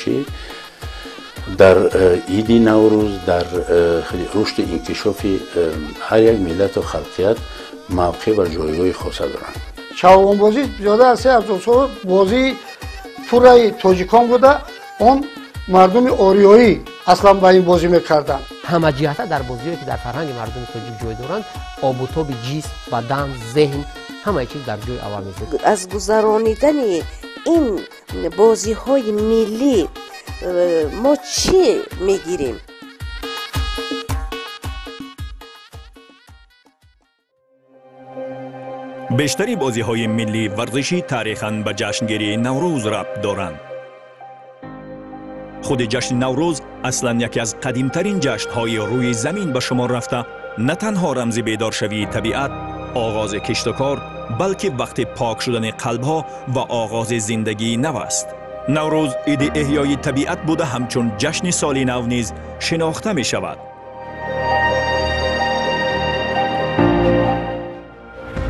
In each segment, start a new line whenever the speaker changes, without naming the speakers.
Варзишӣ дар иди Наврӯз, дар рушди инкишофи ҳар як миллату халқият мавқеъ ва ҷойгоҳи хоса доранд.
Чавгонбозӣ зиёда аз 3000 сол бозии пурраи тоҷикон буда, он мардуми ориёӣ аслан ба ин бозӣ мекарданд.
Ҳамаҷиҳата дар бозиҳое ки дар фарҳанги мардуми тоҷик ҷой доранд, обутоби ҷисм, бадан, зеҳн, ҳамаи чиз дар ҷои аввал мезад.
Аз гузаронидани ин бозиҳои миллӣ мо чӣ мегирем?
Бештари бозиҳои миллии варзишӣ таърихан ба ҷашнгирии Наврӯз рабт доранд. Худи ҷашни Наврӯз аслан яке аз қадимтарин ҷашнҳои рӯи замин ба шумор рафта, на танҳо рамзи бедоршавии табиат, оғози киштукор, балки вақти пок шудани қалбҳо ва оғози зиндагии нав аст. Наврӯз иди эҳёи табиат буда, ҳамчун ҷашни соли нав низ шинохта мешавад.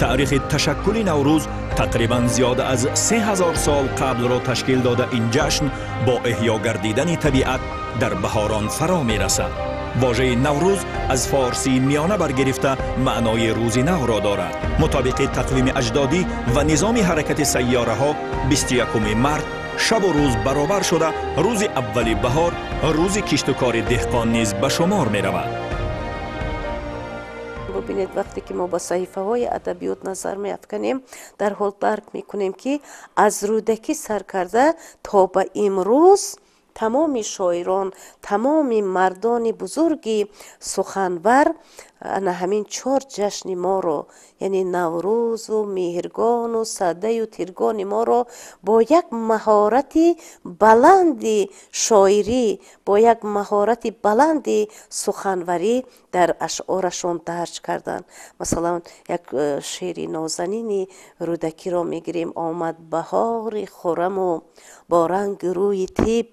Таърихи ташаккули Наврӯз тақрибан зиёда аз 3000 сол қаблро ташкил дода, ин ҷашн бо эҳё гардидани табиат дар баҳорон фаро мерасад. Вожаи Наврӯз аз форсии миёна баргирифта маънои рӯзи навро дорад. Мутобиқи тақвими аҷдодӣ ва низоми ҳаракати сайёраҳо 21 март шабу рӯз баробар шуда, рӯзи аввали баҳор, рӯзи киштукори деҳқон низ ба шумор меравад.
Бубинед, вақте ки мо ба саҳифаҳои адабиёт назар меафканем, дарҳол дарк мекунем, ки аз Рӯдакӣ сар карда то ба имрӯз тамоми шоирон, тамоми мардони бузурги суханвар ана ҳамин чор ҷашни моро, яъне Наврӯзу Меҳргону Садаю Тиргони моро бо як маҳорати баланди шоирӣ, бо як маҳорати баланди суханварӣ дар ашъорашон дарҷ карданд. Масалан, як шеъри нозанини Рӯдакиро мегирем: омад баҳори хураму бо ранги рӯи тиб,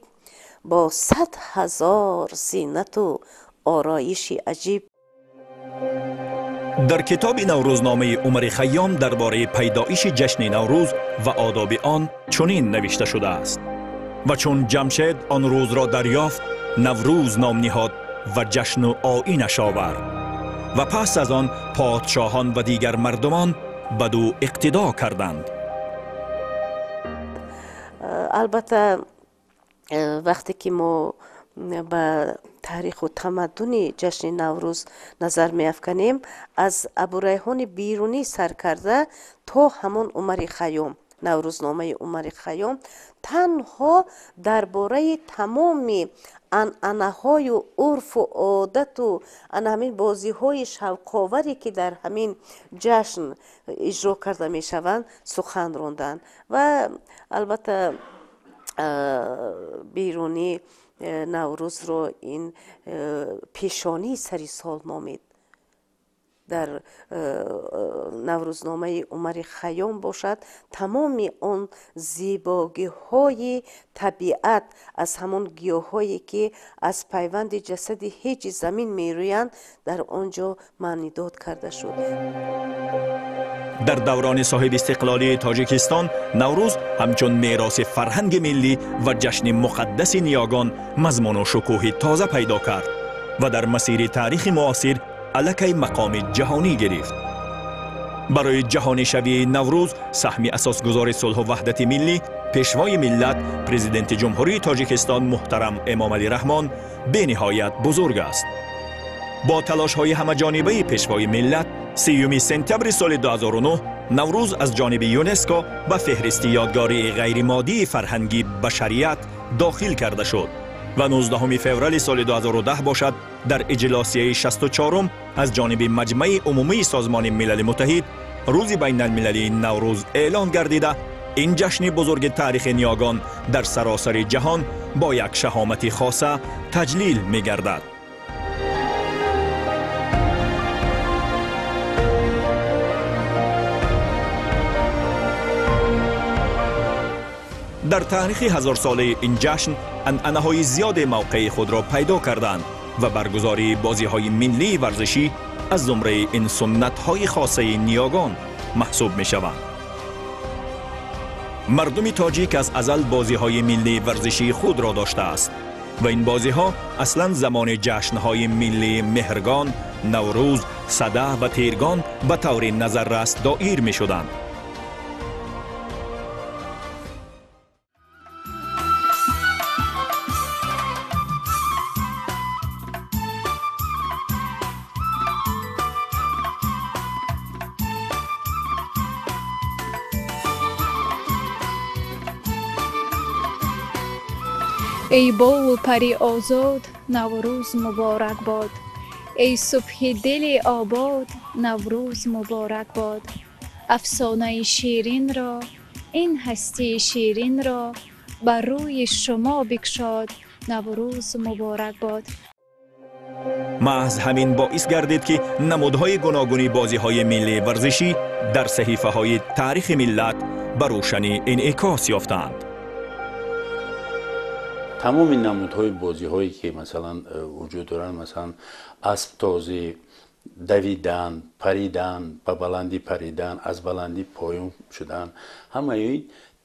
бо 100 000 зинату ороиши аҷиб.
Дар китоби Наврӯзномаи Умари Хайём дар бораи пайдоиши ҷашни Наврӯз ва одоби он чунин навишта шудааст: ва чун Ҷамшед он рӯзро дарёфт, Наврӯз ном ниҳод ва ҷашну оинаш овард ва пас аз он подшоҳон ва дигар мардумон бадӯ иқтидо карданд.
Албатта, вақте ки мо ба таъриху тамаддуни ҷашни Наврӯз назар меафканем, аз Абурайҳони Берунӣ сар карда то ҳамон Умари Хайём, Наврӯзномаи Умари Хайём танҳо дар бораи тамоми анъанаҳою урфу одату ана ҳамин бозиҳои шавқоваре, ки дар ҳамин ҷашн иҷро карда мешаванд, сухан ронданд. Ва албатта Берунӣ Наврӯзро ин пешонии сари сол номид. Дар Наврӯзномаи Умари Хайём бошад, тамоми он зебогиҳои табиат аз ҳамон гиёҳҳое, ки аз пайванди ҷасади ҳеҷи замин мерӯянд, дар он ҷо маънидод карда шуд.
Дар даврони соҳиби истиқлолии Тоҷикистон Наврӯз ҳамчун мероси фарҳанги миллӣ ва ҷашни муқаддаси ниёгон мазмуну шукӯҳи тоза пайдо кард ва дар масири таърихи муосир аллакай мақоми ҷаҳонӣ гирифт. Барои ҷаҳонишавии Наврӯз саҳми асосгузори сулҳу ваҳдати миллӣ, пешвои миллат, президенти Ҷумҳурии Тоҷикистон муҳтарам Эмомалӣ Раҳмон бениҳоят бузург аст. Бо талошҳои ҳамаҷонибаи пешвои миллат 3 сентябри соли 2009 Наврӯз аз ҷониби ЮНЕСКО ба феҳристи ёдгории ғайримоддии фарҳанги башарият дохил карда шуд ва 19 феврали соли 2010 бошад дар иҷлосияи 64 аз ҷониби Маҷмаи Умумии Созмони Милали Муттаҳид рӯзи байналмилалии Наврӯз эълон гардида, ин ҷашни бузурги таърихи ниёгон дар саросари ҷаҳон бо як шаҳомати хоса таҷлил мегардад. Дар таърихи ҳазорсолаи ин ҷашн анъанаҳои зиёде мавқеи худро пайдо карданд ва баргузории бозиҳои миллии варзишӣ аз зумраи ин суннатҳои хосаи ниёгон маҳсуб мешаванд. Мардуми тоҷик аз азал бозиҳои миллии варзишии худро доштааст ва ин бозиҳо аслан замони ҷашнҳои миллии Меҳргон, Наврӯз, Сада ва Тиргон ба таври назаррас доир мешуданд.
Эй бову пари озод, Наврӯз муборак бод. Эй субҳи дили обод, Наврӯз муборак бод. Афсонаи ширинро, ин ҳастии ширинро бар рӯи шумо бикшод, Наврӯз муборак бод.
Маҳз ҳамин боис гардид, ки намудҳои гуногуни бозиҳои миллии варзишӣ дар саҳифаҳои таърихи миллат ба рӯшанӣ инъикос ёфтаанд.
Тамоми намудҳои бозиҳое ки масалан вуҷуд доранд, масалан асптозӣ, давидан, паридан, ба баландӣ паридан, аз баландӣ поён шудан, ҳамаи ин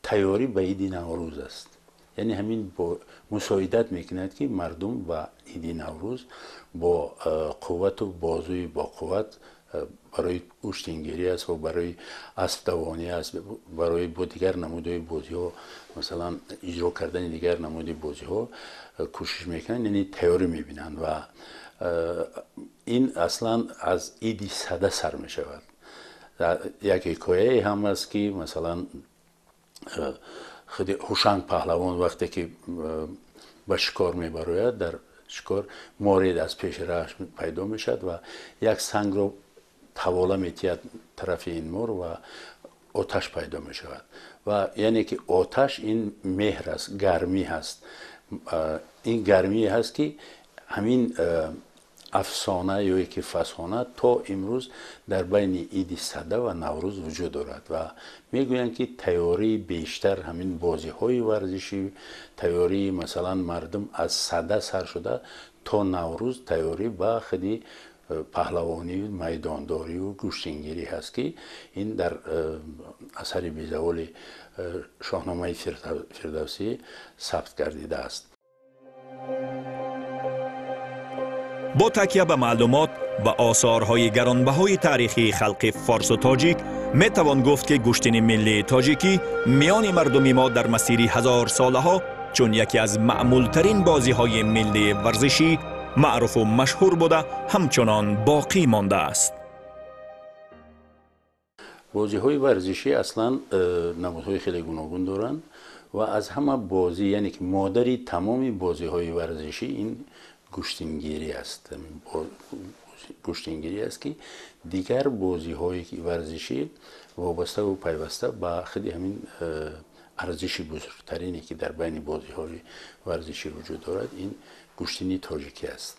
тайёрӣ ба иди Наврӯз аст. Яъне ҳамин мусоидат мекунад, ки мардум ба иди Наврӯз бо қуввату бозуи боқувват барои гӯштингирӣ аст ва барои аспдавонӣ аст, барои бо дигар намудҳои бозиҳо, масалан иҷро кардани дигар намуди бозиҳо кӯшиш мекунанд, яъне тайёрӣ мебинанд ва ин аслан аз иди Сада сар мешавад. Як ҳикояе ҳам аст, ки масалан худи Ҳушанг паҳлавон вақте ки ба шикор мебарояд, дар шикор море аз пеши раҳаш пайдо мешавад ва як сангро ҳавола метиҳад тарафи ин мор ва оташ пайдо мешавад. Ва яъне ки оташ ин меҳр аст, гармӣ ҳаст. Ин гармие ҳаст, ки ҳамин афсона ё ки фасона то имрӯз дар байни иди Сада ва Наврӯз вуҷуд дорад ва мегӯянд, ки тайёрии бештар ҳамин бозиҳои варзишӣ, тайёрии масалан мардум аз Сада сар шуда то Наврӯз тайёрӣ ба худи паҳлавонию майдондорию гӯштингирӣ ҳаст, ки ин дар асари безаволи Шоҳномаи Фирдавсӣ сабт гардидааст.
Бо такя ба маълумот ва осорҳои гаронбаҳои таърихии халқи форсу тоҷик метавон гуфт, ки гӯштини миллии тоҷикӣ миёни мардуми мо дар масири ҳазорсолаҳо чун яке аз маъмултарин бозиҳои миллии варзишӣ маъруфу машҳур буда, ҳамчунон боқӣ мондааст.
Бозиҳои варзишӣ аслан намудҳои хеле гуногун доранд ва аз ҳама бозӣ, яъне ки модари тамоми бозиҳои варзишӣ ин гӯштингирӣ аст. Гӯштингирӣ аст, ки дигар бозиҳои варзишӣ вобаставу пайваста ба худи ҳамин арзиши бузургтарине, ки дар байни бозиҳои варзишӣ вуҷуд дорад, ин гӯштини тоҷикӣ аст.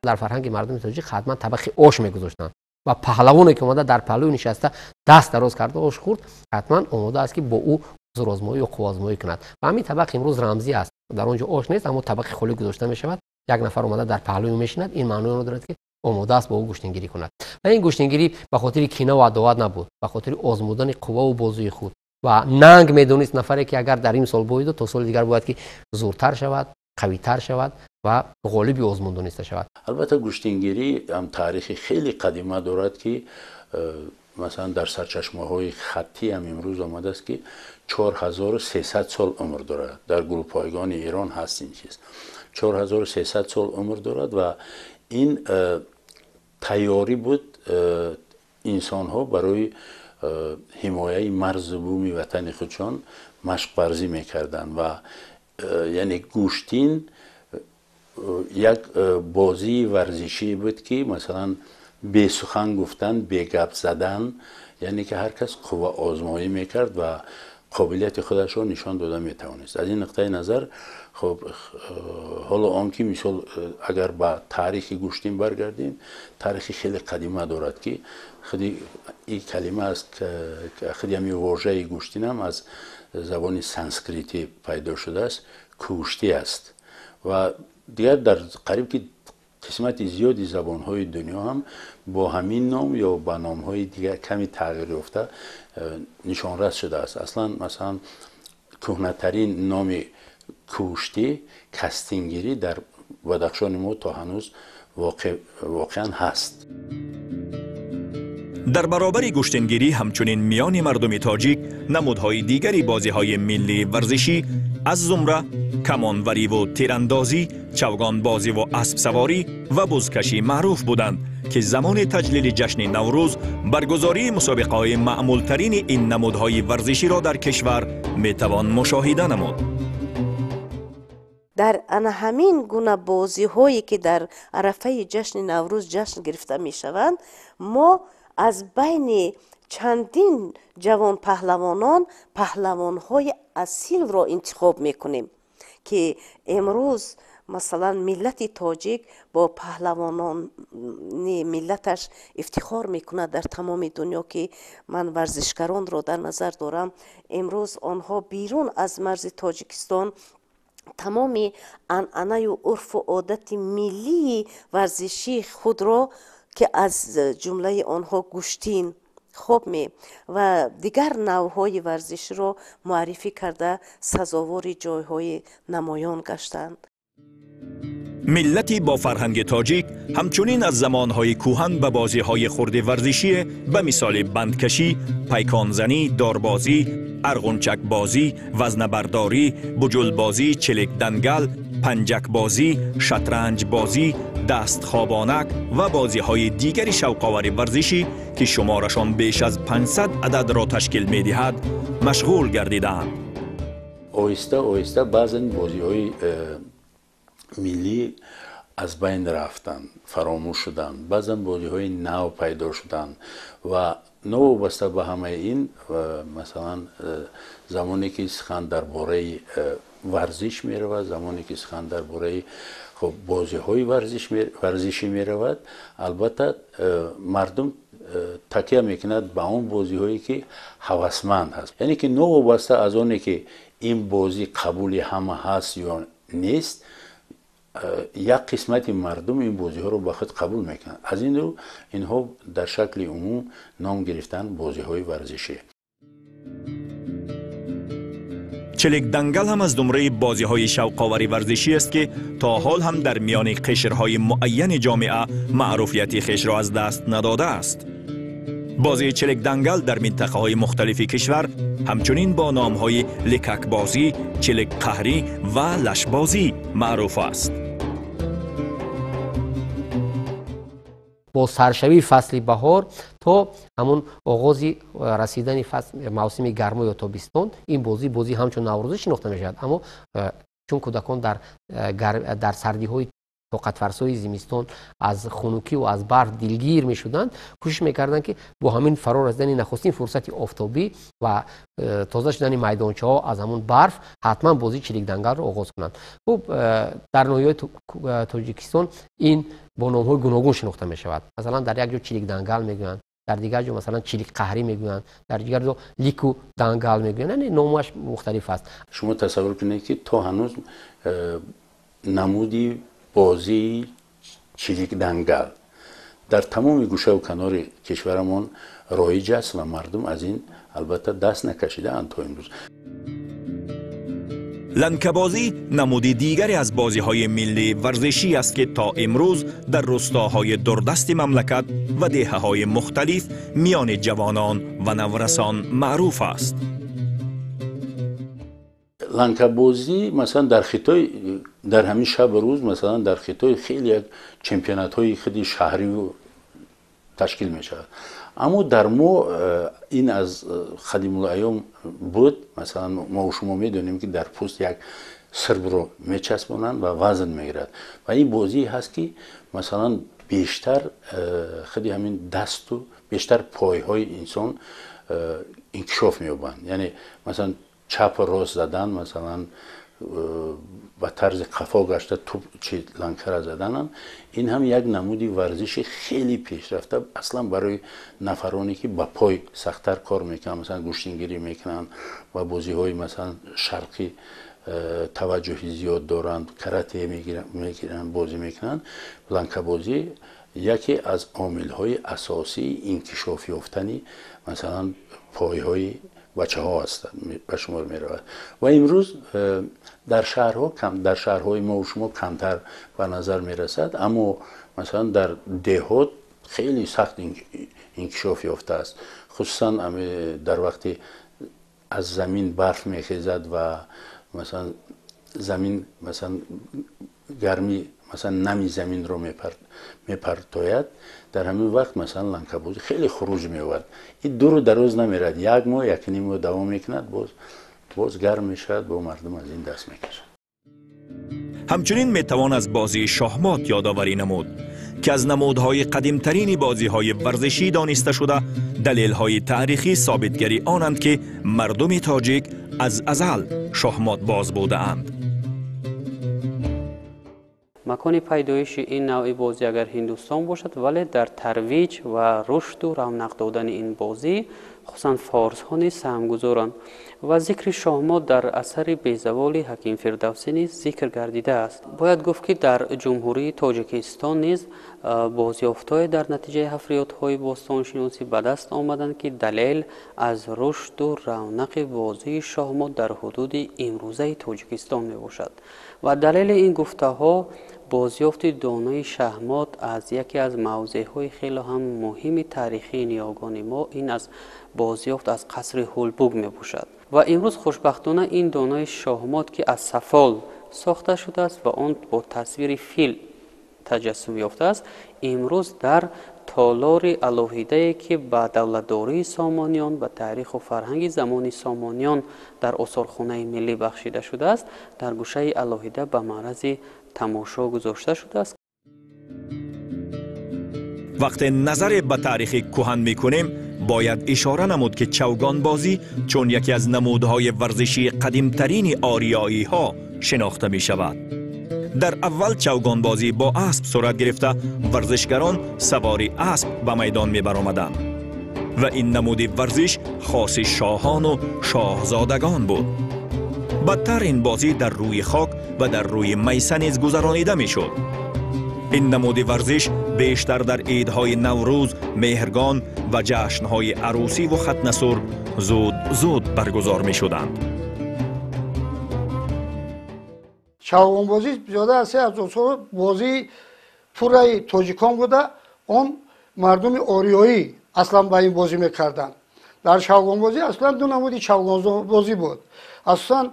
Дар фарҳанги мардуми тоҷик ҳатман табақи ош мегузоштанд ва паҳлавоне ки омада дар паҳлӯи нишаста даст дароз карда ош хӯрд, ҳатман омода аст, ки бо ӯ зӯрозмоӣ ё қувваозмоӣ кунад. Ва ҳамин табақ имрӯз рамзӣ аст. Дар он ҷо ош нест, аммо табақи холӣ гузошта мешавад. Як нафар омада дар паҳлӯи ӯ мешинад, ин маънои онро дорад, ки омода аст бо ӯ гӯштингирӣ кунад. Ва ин гӯштингирӣ ба хотири кина ва адоват набуд, ба хотири озмудани қувваву бозуи худ. Ва нанг медонист нафаре, ки агар дар ин сол боиду, то соли дигар бояд ки зуртар шавад, қавитар шавад ва ғолиби озмун дониста шавад.
Албатта гӯштингирӣ ҳам таърихи хеле қадима дорад, ки масалан дар сарчашмаҳои хаттӣ ҳам имрӯз омадааст, ки 4300 сол умр дорад. Дар гулпойгони Эрон ҳаст ин чиз. 4300 сол умр дорад ва ин тайёрӣ буд инсонҳо барои ҳимояи марзу буми ватани худшон машқварзӣ мекарданд ва яъне гӯштин як бозии варзишӣ буд, ки масалан бесухан гуфтан, бегап задан, яъне ки ҳар кас қувваозмоӣ мекард ва қобилияти худашро нишон дода метавонист. Аз ин нуқтаи назар, хоб, ҳоло он ки мисол агар ба таърихи гӯштин баргардем, таърихи хеле қадима дорад, ки худи ин калима аст, худи ҳамин вожаи гӯштинам аз забони санскритӣ пайдо шудааст, кӯштӣ аст. Ва дигар дар қариб ки Қисмати зиёди забонҳои дунё ҳам бо ҳамин ном ё ба номҳои дигар ками тағйир ёфта нишонрас шудааст. Аслан, масалан, кӯҳнатарин номи кӯштӣ, кастингирӣ, дар Бадахшони мо то ҳанӯз воқеан ҳаст.
Дар баробари гӯштингирӣ ҳамчунин миёни мардуми тоҷик намудҳои дигари бозиҳои миллии варзишӣ, аз зумра камонвариву тирандозӣ, чавгонбозиву аспсаворӣ ва бузкашӣ маъруф буданд, ки замони таҷлили ҷашни Наврӯз баргузории мусобиқаҳои маъмултарини ин намудҳои варзиширо дар кишвар метавон мушоҳида намуд.
Дар ана ҳамин гуна бозиҳое, ки дар арафаи ҷашни Наврӯз ҷашн гирифта мешаванд, мо аз байни чандин ҷавон паҳлавонон паҳлавонҳои асилро интихоб мекунем, ки имрӯз, масалан, миллати тоҷик бо паҳлавонони миллаташ ифтихор мекунад дар тамоми дунё, ки ман варзишгаронро дар назар дорам. Имрӯз онҳо берун аз марзи Тоҷикистон тамоми анъанаю урфу одати миллии варзишии худро, ки аз ҷумлаи онҳо гӯштин, хоб ме ва дигар навъҳои варзиширо муаррифӣ карда, сазовори ҷойҳои намоён гаштанд.
Миллати бо фарҳанги тоҷик ҳамчунин аз замонҳои кӯҳан ба бозиҳои хурди варзишие ба мисоли бандкашӣ, пайконзанӣ, дорбозӣ, арғунчакбозӣ, вазнабардорӣ, буҷулбозӣ, чиликдангал, панҷакбозӣ, шатранҷбозӣ, дастхобонак ва бозиҳои дигари шавқовари варзишӣ, ки шуморашон беш аз 500 ададро ташкил медиҳад, машғул гардидаанд.
Оҳиста оҳиста баъзан бозиҳои миллӣ аз байн рафтанд, фаромӯш шуданд, баъзан бозиҳои нав пайдо шуданд ва новобаста ба ҳамаи ин, масалан, замоне ки сухан дар бораи варзиш меравад, замоне ки сухан дар бораи, хуб, бозиҳои варзишӣ меравад, албатта, мардум такя мекунад ба он бозиҳое, ки ҳавасманд ҳаст, яъне ки новобаста аз оне ки ин бозӣ қабули ҳама ҳаст ё нест, як қисмати мардум ин бозиҳоро ба худ қабул мекунанд. Аз ин рӯ инҳо дар шакли умум ном гирифтанд бозиҳои варзишӣ.
Чиликдангал ҳам аз зумраи бозиҳои шавқовари варзишӣ аст, ки то ҳол ҳам дар миёни қишрҳои муайяни ҷомеа маъруфияти хешро аз даст надодааст. Бозии чиликдангал дар минтақаҳои мухталифи кишвар ҳамчунин бо номҳои лекакбозӣ, чиликқаҳрӣ ва лашбозӣ маъруф аст.
Бо саршавии фасли баҳор то ҳамун оғози расидани мавсими гармо ё тобистон ин бозӣ ҳамчун наврӯзӣ шинохта мешавад. Аммо чун кӯдакон дар сардиҳои тоқатфарсои зимистон аз хунукиву аз барф дилгир мешуданд, кӯшиш мекарданд, ки бо ҳамин фаро расидани нахустин фурсати офтобӣ ва тоза шудани майдончаҳо аз ҳамун барф ҳатман бозии чиликдангалро оғоз кунанд. Хуб, дар ноҳияҳои Тоҷикистон ин бо номҳои гуногун шинохта мешавад. Масалан, дар як ҷо чиликдангал мегӯянд, дар дигар ҷо, масалан, чиликқаҳрӣ мегӯянд, дар дигар ҷо лику дангал мегӯянд, яъне номаш мухталиф аст.
Шумо тасаввур кунед, ки то ҳанӯз намуди бозии чиликдангал дар тамоми гӯшаву канори кишварамон роиҷ аст ва мардум аз ин, албатта, даст накашидаанд то имрӯз.
Ланкабозӣ намуди дигаре аз бозиҳои миллии варзишӣ аст, ки то имрӯз дар рӯстоҳои дурдасти мамлакат ва деҳаҳои мухталиф миёни ҷавонон ва наврасон маъруф аст.
Ланкабозӣ, масалан, дар Хитой дар ҳамин шабу рӯз, масалан, дар Хитой хеле як чемпионатҳои худи шаҳрӣ ташкил мешавад. Аммо дар мо ин аз қадимулайём буд. Масалан, мо шумо медонем, ки дар пӯст як сирбро мечаспонанд ва вазн мегирад ва ин бозие ҳаст, ки, масалан, бештар худи ҳамин дасту бештар пойҳои инсон инкишоф меёбанд, яъне, масалан, чапу рост задан, масалан, ба тарзи қафо гашта туп чи ланкара заданам, ин ҳам як намуди варзиши хеле пешрафта, аслан барои нафароне, ки ба пой сахттар кор мекунанд, масалан, гӯштингирӣ мекунанд ва бозиҳои, масалан, шарқӣ. таваҷҷӯҳи зиёд доранд, карате мегиранд, бозӣ мекунанд. Ланкабозӣ яке аз омилҳои асосии инкишоф ёфтани масалан пойҳои бачаҳо аст, ба шумор меравад. Ва имрӯз дар шаҳрҳо, дар шаҳрҳои мо шумо камтар ба назар мерасад, аммо масалан дар деҳот хеле сахт инкишоф ёфтааст. Хусусан дар вақти аз замин барф мехезад ва масалан замин масалан гармӣ масалан нами заминро мепартояд, дар ҳамин вақт масалан ланкабозӣ хеле хуруҷ меовард. Ин дуру дароз намерад, як моҳ, як ним моҳ давом мекунад, боз гарм мешавад, бо мардум аз ин даст мекашад.
Ҳамчунин метавон аз бозии шоҳмот ёдоварӣ намуд, ки аз намудҳои қадимтарини бозиҳои варзишӣ дониста шуда, далелҳои таърихӣ собитгари онанд, ки мардуми тоҷик аз азал шоҳмотбоз будаанд.
Макони пайдоиши ин навъи бозӣ агар Ҳиндустон бошад, вале дар тарвиҷ ва рушду равнақ додани ин бозӣ хусусан форсҳо низ саҳмгузоранд ва зикри шоҳмот дар асари безаволи Ҳаким Фирдавсӣ низ зикр гардидааст. Бояд гуфт, ки дар Ҷумҳурии Тоҷикистон низ бозёфтҳое дар натиҷаи ҳафриётҳои бостоншиносӣ ба даст омаданд, ки далел аз рушду равнақи бозии шоҳмот дар ҳудуди имрӯзаи Тоҷикистон мебошад. Ва далели ин гуфтаҳо бозёфти донаи шаҳмот аз яке аз мавзеъҳои хеле ҳам муҳими таърихии ниёгони мо, ин аз бозёфт аз қасри Ҳулбук мебошад. Ва имрӯз хушбахтона ин донаи шоҳмот, ки аз сафол сохта шудааст ва он бо тасвири фил таҷассум ёфтааст, имрӯз дар толори алоҳидае, ки ба давлатдории Сомониён, ба таъриху фарҳанги замони Сомониён дар осорхонаи миллӣ бахшида шудааст, дар гӯшаи алоҳида ба маърази тамошо гузошта шудааст.
Вақте назаре ба таърихи кӯҳан мекунем, бояд ишора намуд, ки чавгонбозӣ чун яке аз намудҳои варзишии қадимтарини ориёиҳо шинохта мешавад. Дар аввал чавгонбозӣ бо асп сурат гирифта, варзишгарон савори асп ба майдон мебаромаданд ва ин намуди варзиш хоси шоҳону шоҳзодагон буд. Бадтар ин бозӣ дар рӯи хок ва дар рӯи майса низ гузаронида мешуд. Ин намуди варзиш бештар дар идҳои Наврӯз, Меҳргон ва ҷашнҳои арӯсиву хатнасур зуд зуд баргузор мешуданд.
Чавгонбозӣ зиёда аз 3000 сол бозии пурраи тоҷикон буда, он мардуми ориёӣ аслан ба ин бозӣ мекарданд. Дар чавгонбозӣ аслан ду намуди чавгонбозӣ буд. Асосан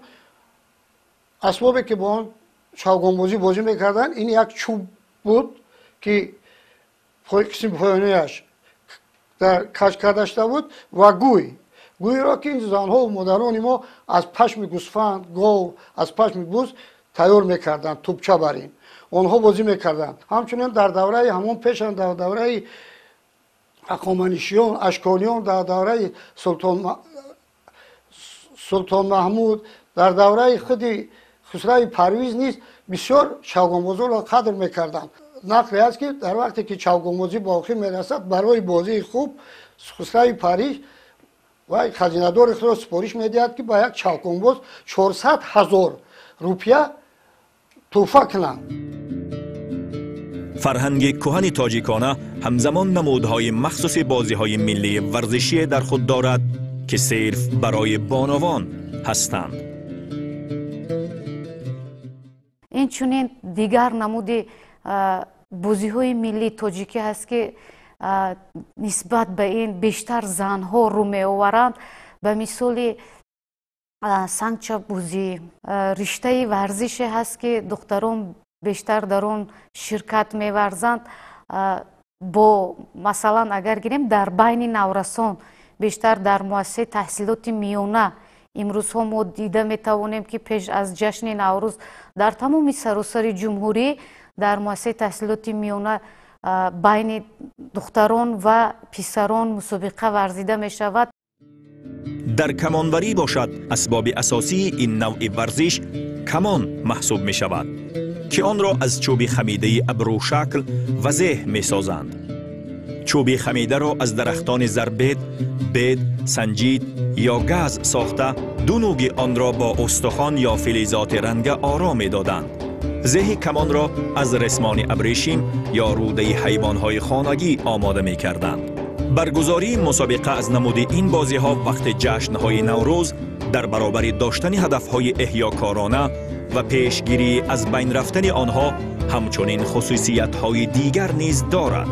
асбобе, ки бо он чавгонбозӣ бозӣ мекарданд, ин як чӯб буд, ки қисми поёнияш дар каҷ карда шуда буд, ва гӯй. Гӯйро, ки занҳову модарони мо аз пашми гӯсфанд, гов, аз пашми буз тайёр мекарданд, тӯбча бар ин онҳо бозӣ мекарданд. Ҳамчунин дар давраи ҳамон пешан, дар давраи ҳақоманишиён, ашкониён, дар давраи Султон Маҳмуд, дар давраи худи Хусрави Парвиз низ бисёр чавгонбозонро қадр мекарданд. Нақле аст, ки дар вақте ки чавгонбозӣ ба охир мерасад, барои бозии хуб Хусрави Париж ва хазинадори худро супориш медиҳад, ки ба як чавгонбоз 400 000 рупия тӯҳфа кунанд.
Фарҳанги кӯҳани тоҷикона ҳамзамон намудҳои махсуси бозиҳои миллии варзишие дар худ дорад, ки сирф барои бонувон ҳастанд.
Инчунин дигар намуди бозиҳои миллии тоҷикӣ ҳаст, ки нисбат ба ин бештар занҳо рӯ меоваранд, ба мисоли сангчабозӣ, риштаи варзише ҳаст, ки духтарон бештар дар он ширкат меварзанд. Бо масалан агар гирем, дар байни наврасон, бештар дар муассисаи таҳсилоти миёна имрӯзҳо мо дида метавонем, ки пеш аз ҷашни Наврӯз дар тамоми саросари ҷумҳурӣ дар муассисаи таҳсилоти миёна байни духтарон ва писарон мусобиқа варзида мешавад.
Дар камонварӣ бошад, асбоби асосии ин навъи варзиш камон маҳсуб мешавад, ки онро аз чӯби хамидаи абрӯшакл ва зеҳ месозанд. Чӯби хамидаро аз дарахтони зарбед, бед, санҷид ё газ сохта, ду нуги онро бо устухон ё филизоти ранга оро медоданд. Зеҳи камонро аз ресмони абрешим ё рӯдаи ҳайвонҳои хонагӣ омода мекарданд. Баргузории мусобиқа аз намуди ин бозиҳо вақти ҷашнҳои Наврӯз дар баробари доштани ҳадафҳои эҳёкорона ва пешгирӣ аз байн рафтани онҳо ҳамчунин хусусиятҳои дигар низ дорад.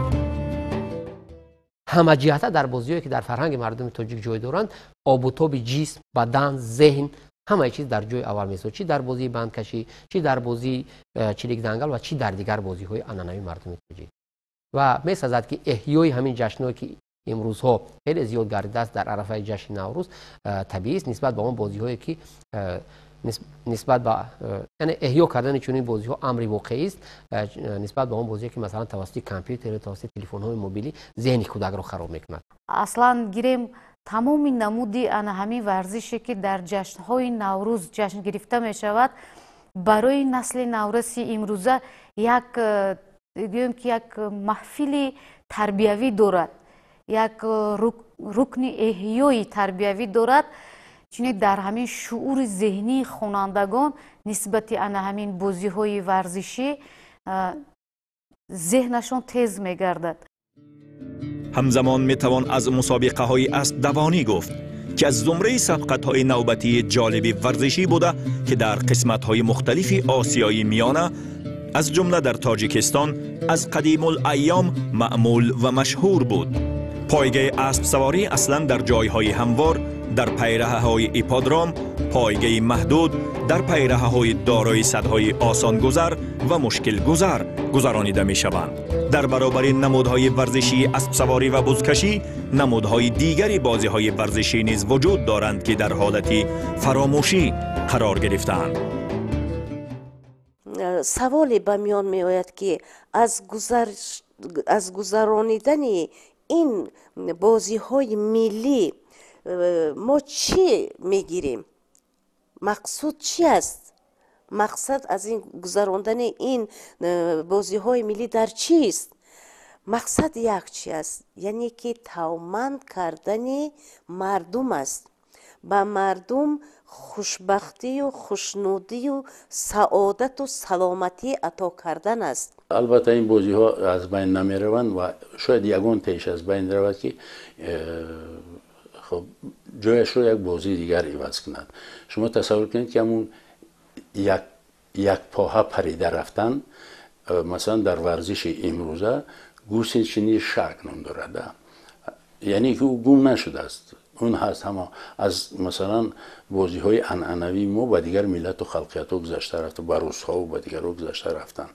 Ҳамаҷиҳата дар бозиҳое ки дар фарҳанги мардуми тоҷик ҷой доранд, обутоби ҷисм, бадан, зеҳн, ҳамаи чиз дар ҷои аввал месозад, чӣ дар бозии бандкашӣ, чӣ дар бозии чиликдангал ва чӣ дар дигар бозиҳои анъанавии мардуми тоҷик. Ва месазад ки эҳёи ҳамин ҷашнҳое ки имрӯзҳо хеле зиёд гардидааст дар арафаи ҷашни Наврӯз, табиист нисбат ба он бозиҳое ки нисбат ба, яъне эҳё кардани чунин бозиҳо амри воқеист нисбат ба он бозиҳое ки масалан тавассути компютер ё тавассути телефонҳои мобилӣ зеҳни кӯдакро хароб мекунад.
Аслан гирем, тамоми намуди ана ҳамин варзише ки дар ҷашнҳои Наврӯз ҷашн гирифта мешавад, барои насли навраси имрӯза як, гӯем ки, як маҳфили тарбиявӣ дорад, як рукни эҳёи тарбиявӣ дорад. Чунин дар ҳамин шуури зеҳнии хонандагон нисбати ана ҳамин бозиҳои варзишӣ зеҳнашон тез мегардад.
Ҳамзамон метавон аз мусобиқаҳои аспдавонӣ гуфт, ки аз зумраи сабқатҳои навбатии ҷолиби варзишӣ буда, ки дар қисматҳои мухталифи Осиёи Миёна, аз ҷумла дар Тоҷикистон, аз қадимулайём маъмул ва машҳур буд. Пойгаи аспсаворӣ аслан дар ҷойҳои ҳамвор, дар пайраҳаҳои ипподром, пойгаи маҳдуд, дар пайраҳаҳои дорои садҳои осонгузар ва мушкилгузар гузаронида мешаванд. Дар баробари намудҳои варзишии аспсаворӣ ва бузкашӣ, намудҳои дигари бозиҳои варзишӣ низ вуҷуд доранд, ки дар ҳолати фаромӯшӣ қарор гирифтаанд.
Саволе ба миён меояд, ки аз гузаронидани ин бозиҳои миллӣ мо чӣ мегирем? Мақсуд чӣ аст? Мақсад аз ин гузарондани ин бозиҳои миллӣ дар чист? Мақсад як чи аст, яъне ки тавманд кардани мардум аст, ба мардум хушбахтию хушнудию саодату саломатӣ ато кардан аст.
Албатта, ин бозиҳо аз байн намераванд ва шояд ягон теш аз байн равад, ки хоб ҷояшро як бозии дигар иваз кунад. Шумо тасаввур кунед, ки ҳамун якпоҳа парида рафтан, масалан, дар варзиши имрӯза гусеничный шаг ном дорад, яъне ки ӯ гум нашудааст, он ҳаст. Ҳама аз, масалан, бозиҳои анъанавии мо ба дигар миллату халқиятҳо гузашта рафта, ба русҳову ба дигарҳо гузашта рафтанд.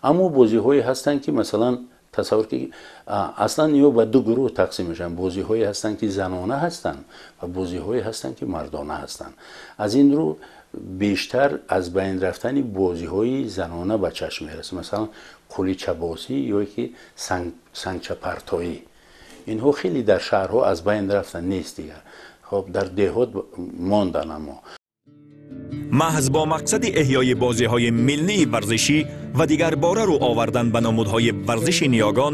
Аммо бозиҳое ҳастанд, ки масалан тасаввур ки аслан ё ба ду гурӯҳ тақсим мешаванд: бозиҳое ҳастанд, ки занона ҳастанд, ва бозиҳое ҳастанд, ки мардона ҳастанд. Аз ин рӯ бештар аз байн рафтани бозиҳои занона ба чашм мерасад, масалан, қуличабозӣ ё ки сангчапартоӣ. Инҳо хеле дар шаҳрҳо аз байн рафтанд, нест дигар. Хоб, дар деҳот монданд. Аммо
маҳз бо мақсади эҳёи бозиҳои миллии варзишӣ ва дигарбора рӯ овардан ба намудҳои варзиши ниёгон,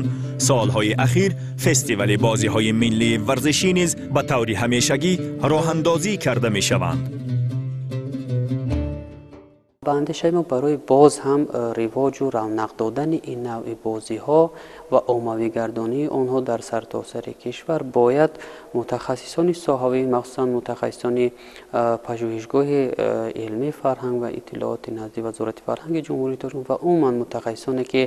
солҳои ахир фестивали бозиҳои миллии варзишӣ низ ба таври ҳамешагӣ роҳандозӣ карда мешаванд.
Ба андешаи мо, барои боз ҳам ривоҷу равнақ додани ин навъи бозиҳо ва оммавигардонии онҳо дар сартосари кишвар бояд мутахассисони соҳавӣ, махсусан мутахассисони Пажӯҳишгоҳи илмии фарҳанг ва иттилооти назди Вазорати фарҳанги Ҷумҳурии Тоҷикистон ва умуман мутахассисоне, ки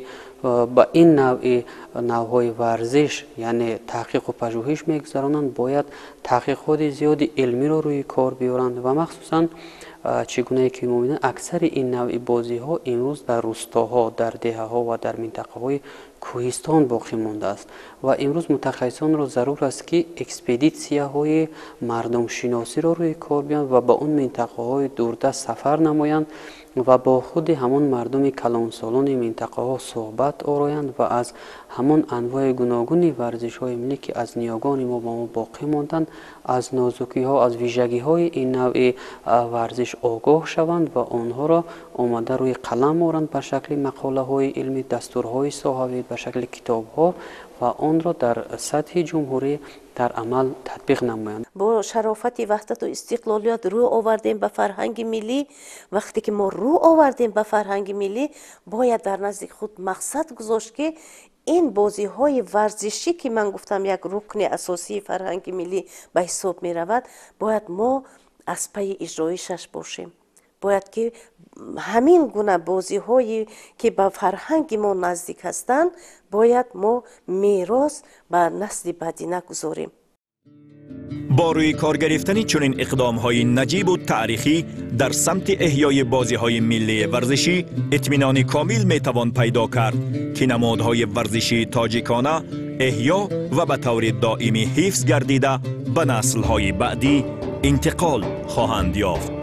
ба ин навъи навъҳои варзиш, яъне таҳқиқу пажӯҳиш мегузаронанд, бояд таҳқиқоти зиёди илмиро рӯи кор биёранд. Ва махсусан, чӣ гунае ки мо мебинем, аксари ин навъи бозиҳо имрӯз дар рустоҳо, дар деҳаҳо ва дар минтақаҳои кӯҳистон боқӣ мондааст ва имрӯз мутахассисонро зарур аст, ки экспедитсияҳои мардумшиносиро рӯи кор биёранд ва ба он минтақаҳои дурдаст сафар намоянд. Ва бо худи ҳамон мардуми калонсолони минтақаҳо суҳбат ороянд ва аз ҳамон анвои гуногуни варзишҳои миллӣ, ки аз ниёгони мо ба мо боқӣ монданд, аз нозукиҳо, аз вижагиҳои ин навъи варзиш огоҳ шаванд ва онҳоро омада рӯи қалам оранд ба шакли мақолаҳои илмӣ, дастурҳои соҳавӣ, ба шакли китобҳо ва онро дар сатҳи ҷумҳурӣ дар амал татбиқ намоянд.
Бо шарофати ваҳдату истиқлолият рӯ овардем ба фарҳанги миллӣ. Вақте ки мо рӯ овардем ба фарҳанги миллӣ, бояд дар назди худ мақсад гузошт, ки ин бозиҳои варзишӣ, ки ман гуфтам, як рукни асосии фарҳанги миллӣ ба ҳисоб меравад, бояд мо аз пайи иҷроишаш бошем. Бояд ки ҳамин гуна бозиҳое, ки ба фарҳанги мо наздик ҳастанд, бояд мо мерос ба насли баъдӣ нагузорем.
Бо рӯи кор гирифтани чунин иқдомҳои наҷибу таърихӣ дар самти эҳёи бозиҳои миллии варзишӣ, итминони комил метавон пайдо кард, ки намодҳои варзишии тоҷикона эҳё ва ба таври доимӣ ҳифз гардида, ба наслҳои баъдӣ интиқол хоҳанд ёфт.